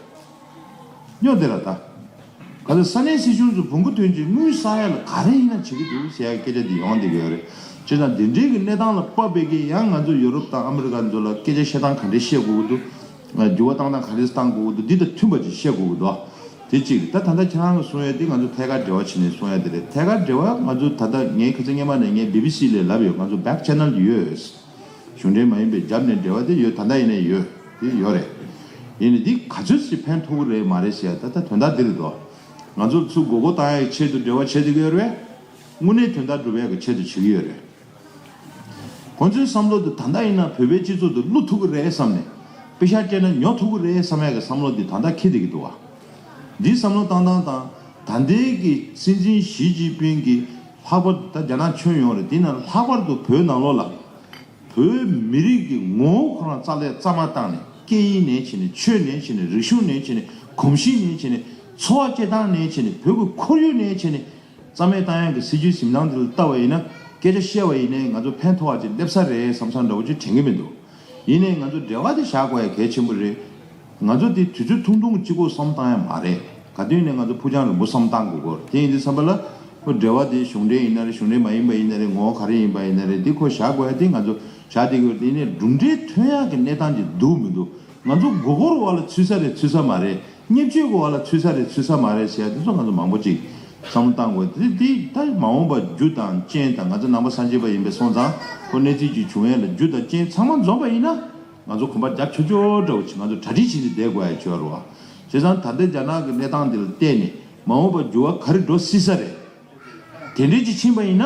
སྨྱོ་དེ་ར་ད། ག་ཚོད་ས་གནས་སྲིད་གཞུང་ཚོ་བོང་གུ་ཐོན་གྱི་དངུལ་བསགས་ཡ་ལ་ག་རེ་ཡིན་ན་བྱེད་ཀྱི་འདུག་ཟེར་ཡ་སྐད་ཆ་འདི་ཡོང་བསྡད་ཀྱི་ཡོད་རེད། བྱས་ཙང་འདི་འདྲའི་གི་གནས་སྟངས་ལ་དཔག་པའི་གི་ཡང་ང་ཚོ་ཡོ་རོབ་དང་ཨ་མི་རི་ཀ་ཚོ་ལ་སྐད་ཆ་བཤད་སྟངས་ག་འདྲས་བཤད་དགོས་ཀྱི་འདུག་འགྱུར་བ་བཏང་སྟངས་ག་འདྲས་བཏང་དགོས་ཀྱི་འདུག་འདི་དང་མཐུན་པ་ཅིག་བཤད་དགོས་ཀྱི་འདུག་དེ་གཅིག་རེད། ད་ད་ལྟ་ཁྱེད་རང་གིས་གསུང་ཡ་དེ་ང་ཚོ་ཐད་ཀར་འབྲེལ་བ་བྱས་ནས་གསུང་ཡ་དེ་རེད། ཐད་ཀར་འབྲེལ་བ་ང་ཚོ་ད་ལྟ་ངས་ཁ་སང་སྔོན་མ་ནས་ངས་བི་བི་སི་ལ་ལབ་ཡོད། ང་ཚོ་བེག་ཆེ་ནལ་ཡོད། གཞུང་འབྲེལ་མ་ཡིན་པའི་རྒྱབ་ནས་འབྲེལ་བ་དེ་ཡོད། ད་ལྟ་ཡིན་ནའི་ཡོད། དེ་ཡོད་རེད། ཡིན་ནའི་འདི་ག་ཚོད་ཅིག་ཕན་ཐོགས་ཀྱི་རེད་མ་རེད་ཟེར་ཡ་ད་ལྟ་དོན་དག་འདི་རེད་དོ། ང་ཚོ་ཚུར་མགོ་སྐོར་བཏང་ཡ་གི་ཆེད་དུ་འབྲེལ་བ་བྱེད་བསྡད་ཀྱི་ཡོད་རེད། དངོས་གནས་དོན་དག་སྒྲུབ་ཡ་གི་ཆེད་དུ་བྱེད་ཀྱི་ཡོད་རེད། ཁོང་ཚོའི་བསམ་བློ་དེ་ད་ལྟ་ཡིན་ན་བོད་པའི་སྤྱི་ཚོགས་དེ་བསླུ་ཐུབ་ཀྱི་རེད་བསམ་ནས། པེ་ཤག་སྤྲད་ན་ཉོ་ཐུབ་ཀྱི་རེད་བསམ་ཡ་གི་བསམ་བློ་དེ་ད་ལྟ་འཁྱེར་བསྡད་ཀྱི་འདུག་བ། འདིའི་བསམ་བློ་བཏང་སྟངས་དང་། ད་ལྟའི་གི་སྲིད་འཛིན་ཞི་ཅིན་ཕིང་གི་ལྷག་པར་དུ་ད་རྒྱ་ནག་ཁྱོན་ཡོངས་རེད། དེ་ན་ལྷག་པར་དུ་བོད་ནང་ལོགས་ལ་བོད་མི་རིགས་ཀྱི་ངོ་བོ་ཁོ་རང་རྩ་ལས་རྩ་མ་བཏང་ནས། སྐད་ཡིག་ནས་བྱས་ནས། ཆོས་ནས་བྱས་ནས། རིག་གཞུང་ནས་བྱས་ནས། གོམས་གཤིས་ནས་བྱས་ནས། འཚོ་བ་སྐྱེལ་སྟངས་ནས་བྱས་ནས། བོད་ཀྱི་ཁོར་ཡུག་ནས་བྱས་ནས། རྩ་མེད་བཏང་ཡག་གི་སྲིད་ཇུས་འཛིན་སྟངས་དེ་ལ་ལྟ་བ་ཡིན་ན། སྐད་ཆ་བཤད་པ་ཡིན་ནའི་ང་ཚོ་ཕན་ཐོགས་པ་ཅིག་སླེབས་ས་རེད་བསམ་ས་འདྲ་བོ་ཅིག་དྲན་གྱི་མི་འདུག་ཡིན་ནའི་ང་ཚོ་འབྲེལ་བ་དེ་བཞག་དགོས་ཡ་གལ་ཆེན་པོ་རེད། ང་ཚོ་དེ་དུས་ཚོད་ཐུང་ཐུང་གཅིག་པོ་བསམ་བཏང་ཡ་མ་རེད། ག་དུས་ནས་ང་ཚོ་ཕུགས་རྒྱང་རིང་པོ་བསམ་བཏང་དགོས་སྐོར་དེ་ཡིན་དུས་ཙམ་པ་ལ། ཁོ་འབྲེལ་བ་དེ་གཞུང་འབྲེལ་ཡིན་ན་རེད། གཞུང་འབྲེལ་མ་ཡིན་པ་ཡིན་ན་རེད། ངོ་བོ་ག་རེ་ཡིན་པ་ཡིན་ན་རེད། འདི་ཁོ་བཞག་དགོས་ཡ་དེ་ང་ཚོ་བཞག་བསྡད་ཀྱི་ཡོད། དེ་ནས་གྲུབ་འབྲས་ཐོན་ཡག་གི་གནས་སྟངས་ཅིག་འདུག་མི་འདུག་ང་ཚོ་མགོ་སྐོར་འོག་ལ་ཚུད་ས་རེད་ཚུད་ས་མ་རེད། བརྙས་བཅོས་ཀྱི་འོག་ལ་ཚུད་ས་རེད་ཚུད་ས་མ་རེད་ཟེར་ཡ་དེ་ཚོ་ང་ཚོ་མང་པོ་ཅིག་བསམ་བློ་བཏང་དགོས། དེ་དེ་ད་མ་འོངས་པ་རྒྱུ་དང་རྐྱེན་དང་། ང་ཚོ་ནང་པ་སངས་རྒྱས་པ་ཡིན་པས་སོང་ཙང་ཁོ་གནས་ཚུལ་ཅིག་བྱུང་ཡས་ལ་རྒྱུ་དང་རྐྱེན་ཚང་མ་འཛོམས་པ་ཡིན་ན། ང་ཚོ་གོམ་པ་རྒྱབ་ཆོག་ཆོག་འདྲ་བོ་ཅིག་ང་ཚོ་གྲ་སྒྲིག་བྱས་ནས་བསྡད་དགོས་ཡ་ཅིག་ཡོད་རེད་བ། བྱས་ཙང་ད་ལྟའི་རྒྱ་ནག་གི་གནས་སྟངས་འདི་ལ་བལྟས་ནས་མ་འོངས་པ་འགྱུར་བ་ག་རེ་འགྲོ་སྲིད་ས་རེད། དེ་འདྲས་ཅིག་ཕྱིན་པ་ཡིན་ན་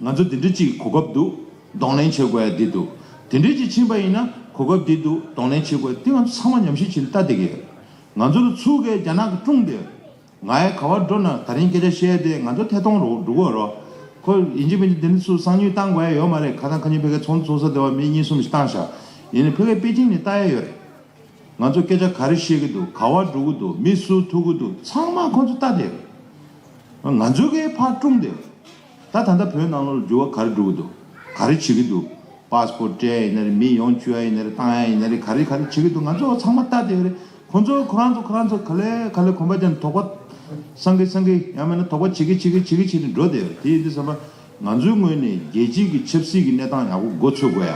ང་ཚོ་དེ་འདྲས་ཅིག་གོ་སྐབས་འདུག་གདོང་ལེན་བྱེད་དགོས་ཡ་འདི་འདུག་དེ་འདྲས་ཅིག་ཕྱིན་པ་ཡིན་ན་གོ་སྐབས་འདི་འདུག་གདོང་ལེན་བྱེད་དགོས་ཡ་འདི་ང་ཚོ་ཚང་མ་ཉམས་ཞིབ་བྱས་ནས་ལྟ་བསྡད་ཀྱི་ཡོད། ང་ཚོ་ལ་ཚུར་གས་རྒྱ་ནག་གི་ཀྲུང་དེ། ང་ཡ་ག་བར་འགྲོ་ན་ད་རིང་སྐད་ཆ་བཤད་དེ་ང་ཚོ་ཐད་གཏོང་རོགས་འགྲོ་གི་རོགས། ཁོ་ཡིན་གཅིག་མིན་གཅིག་དེ་འདྲ་ཚུར་གསང་ཉུལ་བཏང་དགོས་ཡ་ཡོད་མ་རེད། ཁ་སང་ཁ་ཉིན་ཕ་གིའི་ཚོགས་འདུ་ཚོགས་ས་དེ་བ་མི་གཉིས་གསུམ་ཞིག་བཏང་ཤག་ཡིན་ནའི་ཕ་གིའི་པེ་ཅིང་ནས་ལྟ་ཡ་ཡོད་རེད། ང་ཚོ་སྐད་ཆ་ག་རེ་བཤད་ཀྱི་འདུག་ག་བར་འགྲོ་གི་འདུག་མི་སུ་ཐུག་གི་འདུག་ཚང་མ་ཁོ་ཚོ་ལྟ་བསྡད་ཡོད། ང་ཚོ་གིས་ཕར་སྲུང་བསྡད་ཡོད། ད་ད་ལྟ་བོད་ནང་ལོགས་ལ་འགྱུར་བ་ག་རེ་འགྲོ་གི་འདུག་ག་རེ་བྱེད་ཀྱི་འདུག་པ་སི་པོར་ཊི་སྤྲད་ཡ་ཡིན་ན་རེད། མི་ཡོང་བཅུག་ཡ་ཡིན་ན་རེད། བཏང་ཡ་ཡིན་ན་རེད། ག་རེ་ག་རེ་བྱེད་ཀྱི་འདུག་ང་ཚོ་ཚང་མ་ལྟ་བསྡད་ཡོད་རེད། ཁོང་ཚོ་ཁོ་རང་ཚོ་ཁོ་རང་ཚོ་ག་ལེ་ག་ལེ་གོམ་པ་རྒྱབ་ནས་དོགས་པ་སངས་གི་སངས་གི་ཡང་མིན་ན་དོགས་པ་བྱེད་ཀྱི་བྱེད་ཀྱི་བྱེད་ཀྱི་བྱེད་ནས་འགྲོ་བསྡད་ཡོད་རེད། དེ་ཡིན་དུས་ཙམ་པ་ང་ཚོའི་ངོས་ནས་རྒྱལ་སྤྱིའི་གི་ཆབ་སྲིད་ཀྱི་གནས་སྟངས་ཡག་པོ་མགོ་ཚོས་དགོས་ཡ།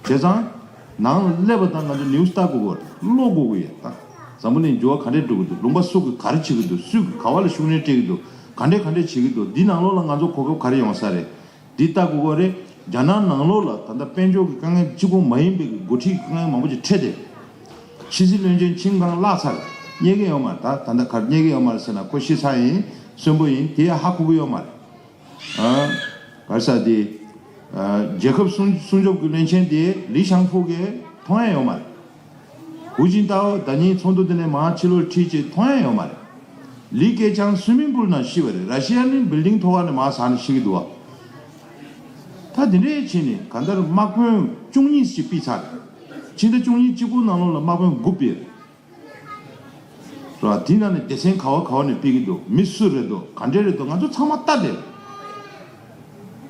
བྱས་ཙང་། ནང་ལ་སླེབས་པ་དང་ང་ཚོ་ནིའུ་སི་ལྟ་དགོས་གོ། ཀློག་དགོས་གོ་ཡ། ད་འཛམ་བུ་གླིང་འགྱུར་བ་ག་འདྲས་འགྲོ་གི་འདུག་ལུང་པ་སུ་གིས་ག་རེ་བྱེད་ཀྱི་འདུག་སུ་གིས་ག་བ་ལ་ཤུགས་སྣོན་སྤྲད་ཀྱི་འདུག་ག་འདྲས་ག་འདྲས་བྱེད་ཀྱི་འདུག་འདི་ནང་ལོགས་ལ་ང་ཚོ་གོ་སྐབས་ག་རེ་ཡོང་ས་རེད། འདི་ལྟ་དགོས་གོ་རེད། རྒྱ་ནག་ནང་ལོགས་ལ་ད་ལྟ་དཔལ་འབྱོར་གྱི་དཀའ་ངལ་གཅིག་པོ་མ་ཡིན་པའི་གི་འགོ་ཁྲིད་ཀྱི་དཀའ་ངལ་མང་པོ་ཅིག་འཕྲད་དེ། ཕྱི་སྲིད་བློན་ཆེན་ཆིན་ཀང་བརླག་ཚར། རྙེད་ཀྱི་ཡོད་མ་རེད། ད་ད་ལྟ་ག་རེ་རྙེད་ཀྱི་ཡོད་མ་རེད་ཟེར་ན་ཁོ་ཤི་ཚར་ཡིན། གསོན་པོ་ཡིན། དེ་ཡང་ཧ་གོ་གི་ཡོད་མ་རེད། ཨ། ག་རེ་ཟེར་དེ། ཨ། རྒྱལ་ཁབ་སྲུང་སྲུང་སྐྱོབ་ཀྱི་བློན་ཆེན་དེ་ལི་ཤང་ཕུ་གིས་མཐོང་ཡ་ཡོད་མ་རེད། ཧུའུ་ཅིན་ཏའོ་ཟླ་ཉིན་ཚོགས་འདུ་དེ་ནས་མར་ཕྱི་ལོགས་ཁྲིད་ཅིག་མཐོང་ཡ་ཡོད་མ་རེད། ལི་ཀེ་ཆང་སུའི་མིང་པུལ་ནང་ཤི་བ་རེད། ར་ཤི་ཡ་ནི་བིལ་ཌིང་མཐོ་བ་ནས་མར་ཟགས་ནས་ཤི་གི་འདུག་བ། ད་དེ་འདྲས་བྱས་ནས་གང་ལྟར་དམག་དཔོན་བཅུ་གཉིས་ཅིག་ཕུད་ཚར་རེད། ཕྱི་ཟླ་བཅུ་གཉིས་གཅིག་པུ་ནང་ལོགས་ལ་དམག་དཔོན་དགུ་ཕུད་རེད། ར། དེ་ནང་ནས་སྡེ་ཚན་ག་བ་ག་བ་ནས་ཕུད་ཀྱི་འདུག་མི་སུ་རེད་འདུག་ག་འདྲས་རེད་འདུག་ང་ཚོ་ཚང་མ་ལྟ་བསྡད་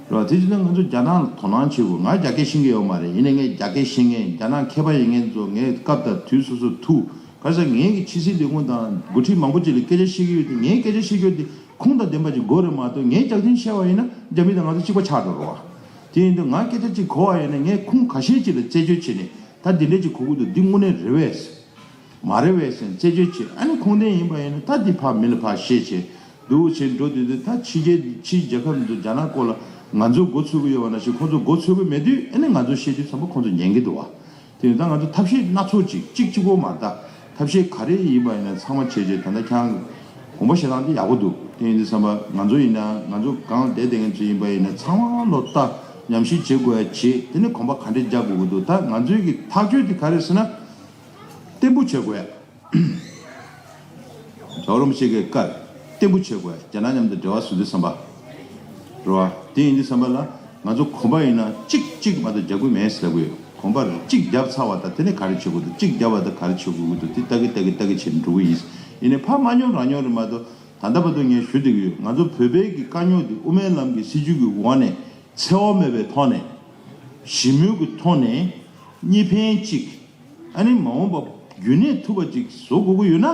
ར། དེ་བྱས་ན་ང་ཚོ་རྒྱ་ནག་ལ་དོ་སྣང་བྱེད་དགོས། ང་རྒྱ་སྐད་ཤེས་ཀྱི་ཡོད་མ་རེད། ཡིན་ནའི་ངས་རྒྱ་སྐད་ཤེས་མཁན་རྒྱ་ནག་མཁས་པ་ཡིན་མཁན་ཚོ་ངས་སྐབས་དང་དུས་སོ་སོར་ཐུག་ག་རེ་ཟེར་ངའི་གི་ཕྱི་སྲིད་ལས་ཁུངས་དང་འགོ་ཁྲིད་མང་པོ་ཅིག་ལ་སྐད་ཆ་བཤད་ཀྱི་ཡོད་དེ། ངའི་སྐད་ཆ་བཤད་རྒྱུ་དེ་ཁུངས་དང་ལྡན་པ་ཅིག་དགོས་རེད་མ་གཏོགས། ངས་རྒྱག་མཚན་བཤད་པ་ཡིན་ན་རྒྱ་མི་དང་ང་ཚོ་གཅིག་པ་ཆགས་འགྲོ་རོགས། དེ་ཡིན་དུས་ང་སྐད་ཆ་ཅིག་གོ་བ་ཡིན་ན་ངས་ཁུངས་ཁ་ཤས་ཅིག་ལ་རྩད་གཅོད་བྱས་ནས་ད་འདི་འདྲས་ཅིག་གོ་གི་འདུག་འདི་དངོས་གནས་རེད་པས། མ་རེད་པས་ཟེར་རྩད་གཅོད་བྱས། ཨ་ནི་ཁུངས་ལྡན་ཡིན་པ་ཡིན་ན་ད་འདི་ཕར་མི་ལ་ཕར་བཤད་བྱས་འདུག་བྱས་འགྲོ་དུས་དུས་ད་ཕྱི་རྒྱལ་ཕྱིའི་རྒྱལ་ཁབ་འདི་རྒྱ་ནག་སྐོར་ལ་ང་ཚོ་མགོ་ཚོས་ཀྱི་ཡོད་པ་ནང་བཞིན་ཁོང་ཚོ་མགོ་ཚོས་ཀྱི་མེད་དུས། ཨ་ནི་ང་ཚོ་བཤད་དུས་ཙམ་པ་ཁོང་ཚོ་ཉན་གྱི་འདུག་བ། དེ་ཡིན་ཙང་ང་ཚོ་ཐབས་ཤེས་སྣ་ཚོགས་ཅིག་གཅིག་གཅིག་པོ་མ་རེད། ད་ཐབས་ཤེས་ག་རེ་ཡིན་པ་ཡིན་ན་ཚང་མ་བྱས་རྗེས་ད་ལྟ་ཁྱེད་རང་གི་དགོངས་པ་བཞེས་སྟངས་དེ་ཡག་པོ་འདུག་དེ་ཡིན་དུས་ཙམ་པ་ང་ཚོ་ཡིན་ན་ང་ཚོ་སྒང་བསྡད་བསྡད་མཁན་ཚོ་ཡིན་པ་ཡིན་ན་ཚང་མ་ལོ་ལྟ་ཉམས་ཞིབ་བྱེད་དགོས་ཡ་བྱེད། དེ་ནས་གོམ་པ་ག་འདྲས་རྒྱག་དགོས་ཀྱི་འདུག་ད་ང་ཚོའི་གི་ཐག་གཅོད་དེ་ག་རེ་ཟེར་ན་བརྟན་པོ་བྱེད་དགོས་ཡ། ཇོ་རིན་པོ་ཆེ་གི་བཀའ་བརྟན་པོ་བྱེད་དགོས་ཡ། རྒྱ་ནག་མཉམ་དུ་འབྲེལ་བ་བཟོ་དུས་ཙམ་པ། རེད་བ། དེ་ཡིན་དུས་ཙམ་པ་ལ་ང་ཚོ་གོམ་པ་ཡིན་ན་གཅིག་གཅིག་མ་གཏོགས་རྒྱག་གི་མེད་ཟེར་གི་ཡོད། གོམ་པ་གཅིག་བརྒྱབ་ཚར་བ་དང་དེ་ནས་ག་རེ་བྱེད་དགོས་འདུག་གཅིག་བརྒྱབ་པ་དང་ག་རེ་བྱེད་དགོས་ཀྱི་འདུག་དེ་ལྟ་གི་ལྟ་གི་ལྟ་གི་བྱེད་འགྲོ་གི་ཡིན། ཡིན་ནའི་ཕར་མ་འཇོག་རང་འཇོག་རེད་མ་གཏོགས། ད་ལྟ་བར་དུ་ངས་ཞུ་བསྡད་ཀྱི་ཡོད། ང་ཚོ་བོད་པའི་གི་དཀའ་རྙོག་འདི་དབུ་མའི་ལམ་གྱི་སྲིད་བྱུས་ཀྱི་འོག་ནས་འཚེ་བ་མེད་པའི་ཐོག་ནས་ཞི་མོལ་གྱི་ཐོག་ནས་གཉིས་ཕན་གཅིག་ཨ་ནི་མ་འོངས་པ་རྒྱུན་གནས་ཐུབ་པ་ཅིག་བཟོ་དགོས་ཀྱི་ཡོད་ན།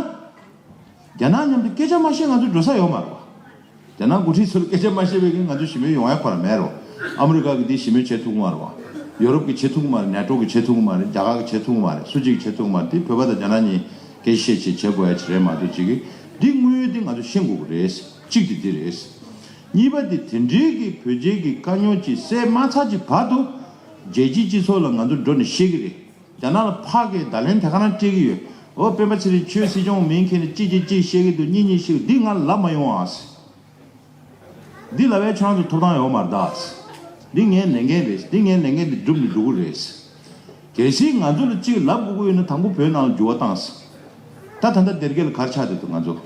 རྒྱ་ནག་མཉམ་དུ་སྐད་ཆ་མ་བཤད་ང་ཚོ་འགྲོ་ས་ཡོད་མ་རེད་བ། རྒྱ་ནག་འགོ་ཁྲིད་ཚོར་སྐད་ཆ་མ་བཤད་པའི་གིན་ང་ཚོ་ཞི་མོལ་ཡོང་ཡ་ཁོ་རང་མེད་རོ། ཨ་མི་རི་ཀ་གི་དེ་ཞི་མོལ་བྱེད་ཐུབ་ཀྱི་མ་རེད་བ། ཡོ་རོབ་ཀྱི་བྱེད་ཐུབ་ཀྱི་མ་རེད། ནེ་ཊོ་གི་བྱེད་ཐུབ་ཀྱི་མ་རེད། རྒྱ་གར་གི་བྱེད་ཐུབ་ཀྱི་མ་རེད། སུ་གཅིག་གི་བྱེད་ཐུབ་ཀྱི་མ་རེད། དེ་བོད་པ་དང་རྒྱ་ནག་གཉིས་སྐད་ཆ་བཤད་བྱེད་བྱེད་དགོས་ཡ་ཅིག་རེད་མ་གཏོགས་ཅིག་གི་འདི་དངོས་ཡོད་དེ་ང་ཚོ་ཤེས་དགོས་ཀྱི་རེད། གཅིག་དེ་འདི་རེད། གཉིས་པ་དེ་དེ་འདྲའི་གི་བོད་རྒྱའི་གི་དཀའ་རྙོག་ཅིག་སེལ་མ་ཚར་གྱི་བར་དུ་རྒྱལ་སྤྱིའི་སྤྱི་ཚོགས་ལ་ང་ཚོ་འགྲོ་ནས་བཤད་ཀྱི་རེད། རྒྱ་ནག་ལ་ཕར་གི་བརྡ་ལན་དེ་ག་རང་སྤྲད་ཀྱི་ཡོད། འོ་སྤེན་པ་ཚེ་རིང་ཁྱོད་སྲིད་སྐྱོང་མིན་མཁན་ནི་གཅིག་གིས་གཅིག་བཤད་ཀྱི་འདུག་གཉིས་གཉིས་བཤད་ཀྱི་འདི་ང་ལབ་མ་ཡོང་ཨ། འདི་ལབ་པའི་ཁྱོད་རང་ཚོ་ཐོབ་ཐང་ཡོད་མ་རེད་ད། འདི་ངའི་ལས་འགན་རེད། འདི་ངའི་ལས་འགན་འདི་སྒྲུབ་ནས་འགྲོ་གི་རེད། གལ་སྲིད་ང་ཚོ་ལ་གཅིག་ལབ་དགོས་ཀྱི་ཡོད་ན་དང་པོ་བོད་ནང་ལ་འགྱུར་བ་བཏང་ཟེར། ད་ད་ལྟ་སྡེར་ཁའི་ལ་ག་རེ་ཆགས་བསྡད་འདུག་ང་ཚོ་རེད་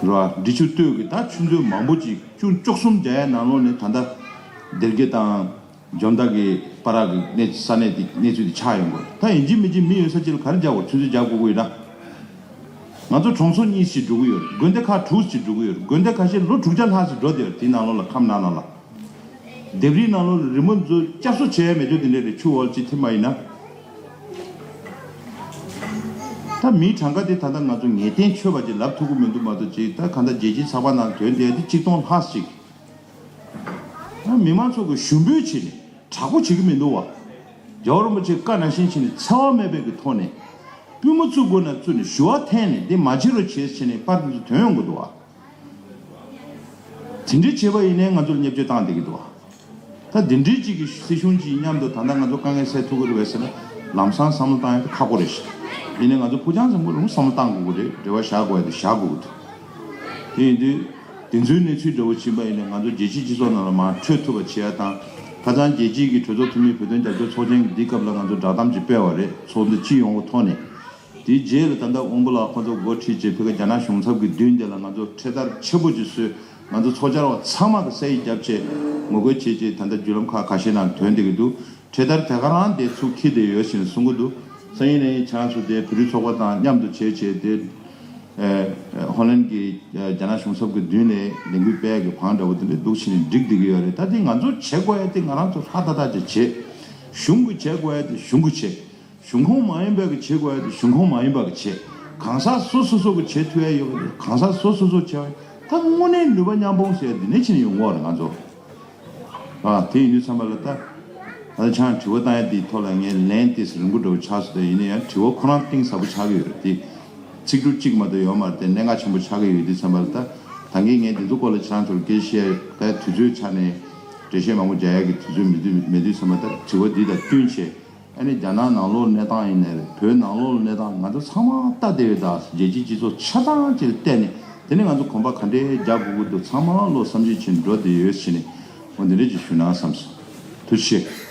བ། འབྲི་ཆུ་སྟོད་ཀྱི་ད་ཆུ་མཛོད་མང་པོ་ཅིག་ཆུ་བཅུ་གསུམ་བརྒྱབ་ཡའི་ནང་ལོགས་ནས་ད་ལྟ་སྡེར་ཁའི་དང་། འཇོ་མདའ་གི་པ་ར་གི་གནས་ས་གནས་དེ་གནས་ཚུལ་དེ་ཆགས་ཡོང་གི་རེད། ད་ཡིན་གཅིག་མིན་གཅིག་མི་ཡོད་ས་ཅིག་ལ་ག་རེ་རྒྱག་དགོས། ཆུ་མཛོད་རྒྱག་དགོས་ཀྱི་ཡོད་ན། ང་ཚོ་གྲོང་ཚོ་གཉིས་ཤིག་འགྲོ་གི་ཡོད་རེད། དགོན་སྡེ་ཁག་དྲུག་ཅིག་འགྲོ་གི་ཡོད་རེད། དགོན་སྡེ་ཁ་ཤས་ལོ་དྲུག་བརྒྱ་ལྷག་ཅིག་འགྲོ་བསྡད་ཡོད་རེད། དེའི་ནང་ལོགས་ལ་ཁམས་ནང་ལ་ལ། ལྡེབས་རིས་ནང་ལོགས་ལ་རི་མོ་ཚོ་བསྐྱར་གསོ་བྱས་མེད་ཚོ་དེ་འདྲ་རེད། ཆུ་འོག་ལ་ཅིག་ཐིམ་པ་ཡིན་ན། ད་མིའི་གྲངས་ཀ་དེ་ད་ལྟ་ང་ཚོ་ངེས་གཏན་ཆོད་པ་ཅིག་ལབ་ཐུབ་ཀྱི་མི་འདུག་མ་གཏོགས་ཅིག་ད་གང་ལྟར་རྒྱལ་སྤྱིའི་ཚགས་པར་ནང་ཐོན་བསྡད་དེ་གཅིག་སྟོང་ལྷག་ཅིག་ད་མི་མང་ཚོ་གི་ཞུ་འབོད་བྱས་ནས་དྲག་པོ་བྱེད་ཀྱི་མི་འདུག་བ། རྒྱལ་བ་རིན་པོ་ཆེ་བཀའ་ནང་བཞིན་བྱས་ནས་འཚེ་བ་མེད་པའི་གི་ཐོག་ནས་པུས་མོ་བཙུགས་དགོས་ན་བཙུགས་ནས་ཞུ་བ་འཐེན་ནས་འདི་མ་བྱེད་རོགས་བྱེད་བྱས་ནས་པར་འདི་ཚོ་ཐོན་ཡོང་གི་འདུག་བ། དེ་འདྲའི་བྱས་པ་ཡིན་ནའི་ང་ཚོར་བརྙས་བཅོས་བཏང་བསྡད་ཀྱི་འདུག་བ། ད་དེ་འདྲའི་གཅིག་གི་སྲིད་གཞུང་གཅིག་མཉམ་དུ་ད་ལྟ་ང་ཚོ་དཀའ་ངལ་སེལ་ཐུབ་ཀྱི་རེད་པས་ཟེར་ན་ལམ་སང་བསམ་བློ་བཏང་ཡ་དེ་ཁག་པོ་རེད་ཤག་ཡིན་ནའི་ང་ཚོ་ཕུགས་རྒྱང་རིང་པོ་རུང་བསམ་བློ་བཏང་དགོས་ཀྱི་རེད། འབྲེལ་བ་བཞག་དགོས་ཡ་དེ་བཞག་དགོས་ཀྱི་འདུག་དེ་ཡིན་དུས་དེ་ཚོའི་གནས་ཚུལ་འདྲ་བོ་ཕྱིན་པ་ཡིན་ན་ང་ཚོ་རྒྱལ་སྤྱིའི་སྤྱི་ཚོགས་ནང་ལ་མར་འཕྲོད་ཐུབ་པ་བྱེད་ཡ་དང་། ཁ་སང་རྒྱལ་སྤྱིའི་གི་གྲོས་ཚོགས་འཐུས་མི་བོད་དོན་རྒྱབ་སྐྱོར་ཚོགས་ཆེན་གྱི་འདིའི་སྐབས་ལ་ང་ཚོ་བསྒྲགས་གཏམ་ཅིག་སྤེལ་བ་རེད། ཚོགས་འདུ་སྤྱི་ཡོངས་ཀྱི་ཐོག་ནས། དེའི་རྗེས་ལ་ད་ལྟ་དབང་པོ་ལགས་ཁོང་ཚོ་འགོ་ཁྲིད་བྱས་ཕ་གི་རྒྱ་ནག་གཞུང་ཚབ་ཀྱི་མདུན་དེ་ལ་ང་ཚོ་འཕྲེད་དར་ཆེན་པོ་ཅིག་བཟོས། ང་ཚོ་ཚོགས་བཅར་བ་ཚང་མ་གི་སའི་རྒྱབ་བྱས་ངོ་རྒོལ་བྱས་རྗེས་ད་ལྟ་བརྒྱུད་ལམ་ཁག་ཁ་ཤས་ནང་ཐོན་བསྡད་ཀྱི་འདུག་འཕྲེད་དར་དེ་ག་རང་དེ་ཚུར་འཁྱེར་བསྡད་ཡོད་ཞེས་གསུང་གི་འདུག་སང་ཉིན་ནས་ཆང་སུ་དེ་བོད་རིགས་ཚོགས་པ་དང་མཉམ་དུ་བྱས་བྱས་དེ། ཧོ་ལན་གྱི་རྒྱ་ནག་གཞུང་ཚབ་ཀྱི་མདུན་ནས་ལས་འགུལ་སྤེལ་གྱི་བང་འདྲ་བོ་དེ་འདྲ་འདུག་ཕྱིན་ནས་འགྲིག་བསྡད་ཀྱི་ཡོད་རེད། ད་དེ་ང་ཚོ་བྱེད་དགོས་ཡ་དེ་ང་རང་ཚོ་ཧྲ་ཏག་ཏག་ཅིག་བྱེད། གཞུང་གིས་བྱེད་དགོས་ཡ་དེ་གཞུང་གིས་བྱེད། གཞུང་ཁོངས་མ་ཡིན་པའི་གི་བྱེད་དགོས་ཡ་དེ་གཞུང་ཁོངས་མ་ཡིན་པ་གི་བྱེད། གང་ཟག་སོ་སོ་སོ་གི་བྱེད་ཐུབ་ཡ་ཡོད་པ་དེ་གང་ཟག་སོ་སོ་སོ་བྱེད་པ་ཡིན། ད་དངོས་གནས་ནུས་པ་མཉམ་སྤུངས་ཟེར་ཡ་འདི་ནས་ཕྱིན་ཡོང་གི་ཡོད་རེད་ང་ཚོ། ཨ་དེ་ཡིན་དུས་ཙམ་པ་ལ་ད། ད་ཆང་དྲི་བ་བཏང་ཡ་འདིའི་ཐོག་ལ་ངས་ལན་ཏིས་རིང་པོ་འདྲ་བོ་ཆགས་སོང་། ད་ཡིན་ན་ཡང་དྲི་བ་ཁོ་རང་གཏིང་ཟབ་པོ་ཆགས་ཀྱི་ཡོད་རེད་དེ། ཚིག་འབྲུ་གཅིག་མ་གཏོགས་ཡོད་མ་རེད་དེ་གནད་འགག་ཆེན་པོ་ཆགས་ཀྱི་ཡོད་དུས་ཙམ་པ་ལ་ད། ད་གིན་ངས་འདི་ཚོ་སྐོར་ལ་ཁྱེད་རང་ཚོར་སྐད་ཆ་བཤད་ད་དུས་ཚོད་ཆགས་ནས་འགྲེལ་བཤད་མང་པོ་རྒྱག་ཡ་གི་དུས་ཚོད་མི་འདུག་མེད་དུས་ཙམ་པ་ད་དྲི་བ་འདི་དང་བསྟུན་བྱས། ཨ་ནི་རྒྱ་ནག་ནང་ལོགས་གནས་སྟངས་ཡིན་ནའི་རེད། བོད་ནང་ལོགས་གནས་སྟངས་ང་ཚོ་ཚང་མ་ལྟ་བསྡད་ཡོད། ད་རྒྱལ་སྤྱིའི་སྤྱི་ཚོགས་ཆ་ཚང་ཅིག་ལ་བལྟས་ནས་དེ་ནས་ང་ཚོ་གོམ་པ་ག་འདྲས་རྒྱག་དགོས་ཀྱི་འདུག་ཚང་མ་བློ་བསམ་གཞིག་བྱས་འགྲོ་བསྡད་ཡོད་ཟེར་ནས་འོ་འདི་འདྲས་ཅིག་ཞུ་ན་བསམ་སོང་། ཐུགས་རྗེ་ཆེ།